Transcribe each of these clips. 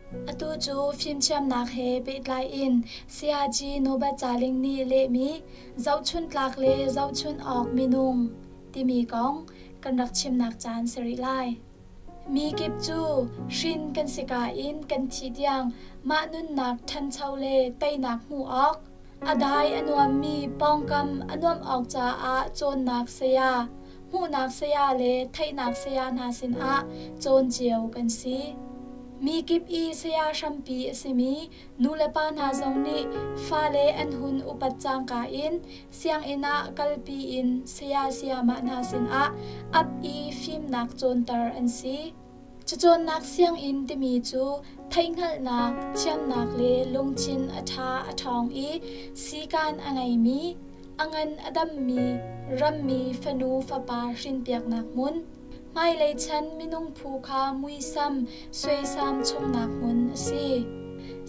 Atu cu fimthiamnak he pehtlai in Sayagyi Nobat Caling nih lehmi Zohchunhtlak le Zohchunh awk minung timi kong kan rak chimnak caan si rih lai. Mi kip cu hrin kan si ka in kan thih tiang mah nunnak ṭhancho le teinak hmuh awk, a dai a nuammi pawngkam a nuamh awk caah cawnnak saya, hmuhnak saya le theihnak saya hna sinah cawn cio kan si. Mi kip i saya hrampi a simi nulepa hna zong nih fale an hun upat cangka in sianginn ah kalpi in saya sayamah hna sinah ap i fimnak cawnter an si. Cacawnnak sianginn timi cu theihhngalhnak, thiamnak le lungthin a ṭha a ṭhawng i sikaan a ngeimi, a ngan a dammi rammi fanu fapa hrinpiaknak hmun, hmailei chan minung phu kha muisam suaisam chungnak hmun a si.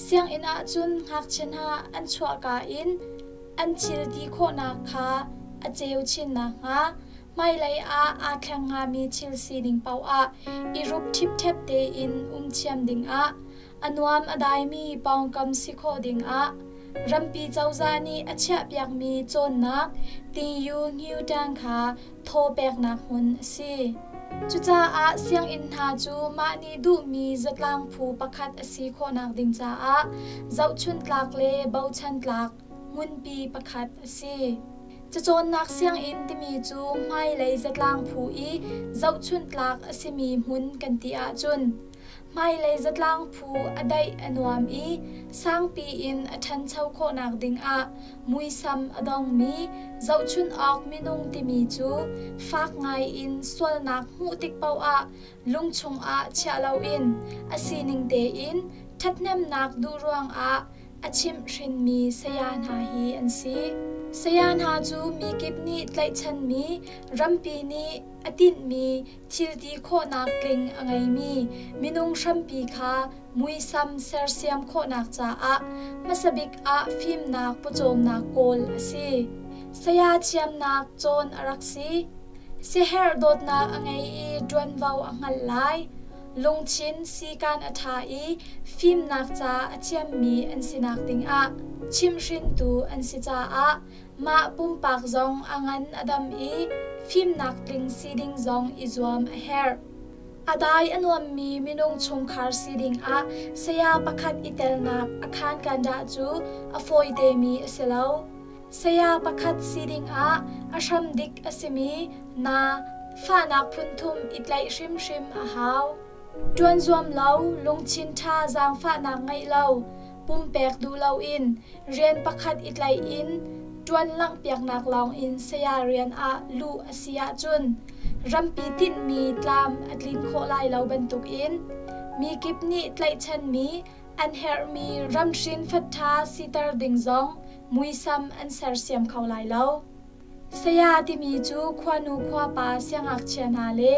Sianginn ahcun ngakchia hna an chuahka in an thil ti khawhnak kha a ceu chin nakhnga hmailei ah aa thleng hngami thil sining paoh ah i rup ṭhipṭhep tein um thiam dingah a nuam a daimi pawngkam si khawh dingah rampi cozah nih a chiahpiakmi cawnnak Tingyu Ngiutang kha thaw peknak hmun a si. Cucaah sianginn hna cu mah nih duhmi zatlang phu pakhat a si khawhnak ding caah zohchunhtlak le bochantlak hmunpi pakhat a si. Cacawnnak sianginn timi cu hmailei zatlang phu i zohchunhtlak a simi hmun kan ti ahcun hmailei zatlang phu a daih a nuam i sangpi in a ṭhancho khawhnak dingah muisam a dongmi zohchunh awk minung timi cu fak ngai in sualnak hmuh tik paoh ah lung chungah chiah loin a sining tein ṭhathnemnak duh ruangah a chimhhrinmi saya hna hi an si. Saya hna cu mi kip nih tlaihchanmi, rampi nih a tinhmi thil ti khawhnak tling a ngeimi minung hrampi kha muisam sersiam khawhnak caah hmasabik ah fimnak pawcawmnak kawl a si. Saya thiamnak cawn a rak si. Siaherh dawtnak a ngei i ṭuanvo a hngalh lai. Lungthin sikan a ṭha i fimnak ca a thiammi an sinak dingah chimhhrintu an si caah mah pumpak zong a ngan a dam i fimnak tling si ding zong i zuam a herh. A dai a nuammi minung chungkhar si dingah saya pakhat i telnak a khankan dah cu a fawitemi a si lo. Saya pakhat si dingah a hram dik a simi na fahnak phunthum i tlaih hrimhrim a hau. Ṭuan zuam lo, lungthin ṭha zaangfahnak ngeih lo, pumpek duh loin rian pakhat i tlaih in ṭuan langhpiaknak lawngin saya rian ah luh a si ahcun rampi tinhmi tlam a tlin khawh lai lo bantukin mi kip nih tlaihchanmi an herhmi ramhrin fatṭha siter ding zong muisam an sersiam kho lai lo. Saya timi cu khuanu khuapa siangngakchia hna le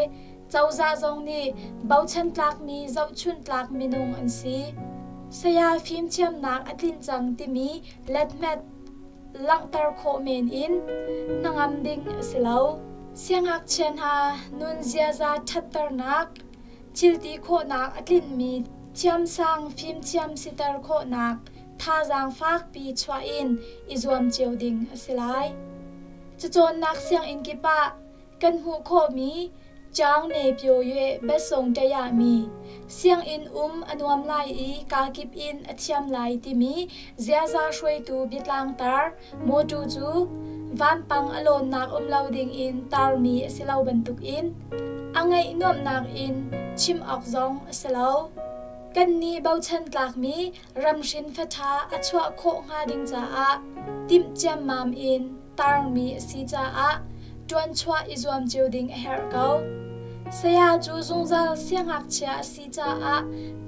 cozah zong nih bochan tlakmi zohchunh tlak minung an si. Saya fimthiamnak a tlinh cang timi lethmet langhter khawh men in hnangam ding a si lo. Siangngakchia hna nun ziaza ṭhatternak, thilti khawhnak a tlinhmi thiamsang fimthiam siter khawhnak thazaang fakpi chuah in i zuam cio ding a si lai. Cacawnnak sianginn kip ah kan hmuh khawhmi Chaung Ne Pyo Yue Besong Ṭayahmi sianginn um a nuam lai i kakip in a thiam lai timi ziaza hruaitu biatlangtar mawṭu cu vampang a lawnnak um lo dingin tarmi a si lo bantukin a ngaih nuamhnak in chim awk zong a si lo. Kannih bochan tlakmi ramhrin faṭha a chuah khawh hnga ding caah timh ciammam in tarmi a si caah ṭuanchuah i zuam cio ding a herh ko. Saya cu zungzal siangngakchia a si caah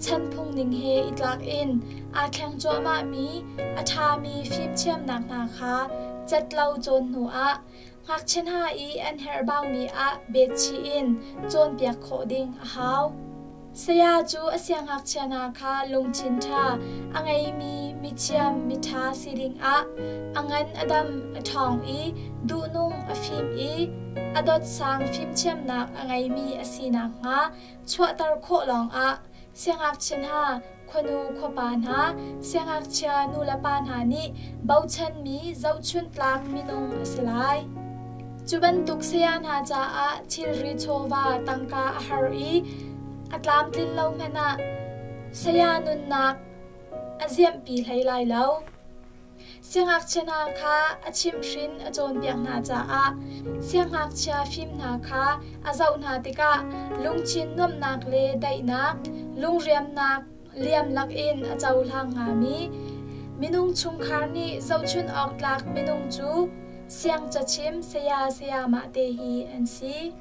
chan phungning he i tlak in aa thleng cuahmahmi a ṭhami fimthiamnak hna kha cat lo cawn hnuah ngakchia hna i an herhbaumi ah betchih in cawnpiak khawh ding a hau. Saya cu a siangngakchia hna kha lungthin ṭha a ngeimi mithiam miṭha si dingah a ngan a dam a ṭhawng i duhnung a fim i a dot sang fimthiamnak a ngeimi a si nakhnga chuahter khawh lawngah. Siangngakchia hna, khuanu khuapa hna, siangngakchia nulepa hna nih bochanmi zohchunh tlak minung a si lai. Cu bantuk saya hna caah thilri chawva tangka a har i a tlamtlin lo hmanh ah saya nunnak a ziamhpi hlei lai lo. Siangngakchia hna kha a chimhhrin a cawnpiak hna caah siangngakchia fim hna kha a zoh hna tikah lungthin nuamhnak le daihnak, lungriamnak liam lakin a cohlang hngami minung chungkhar nih zohchunh awk tlak minung cu siangcachim saya sayamah te hi an si.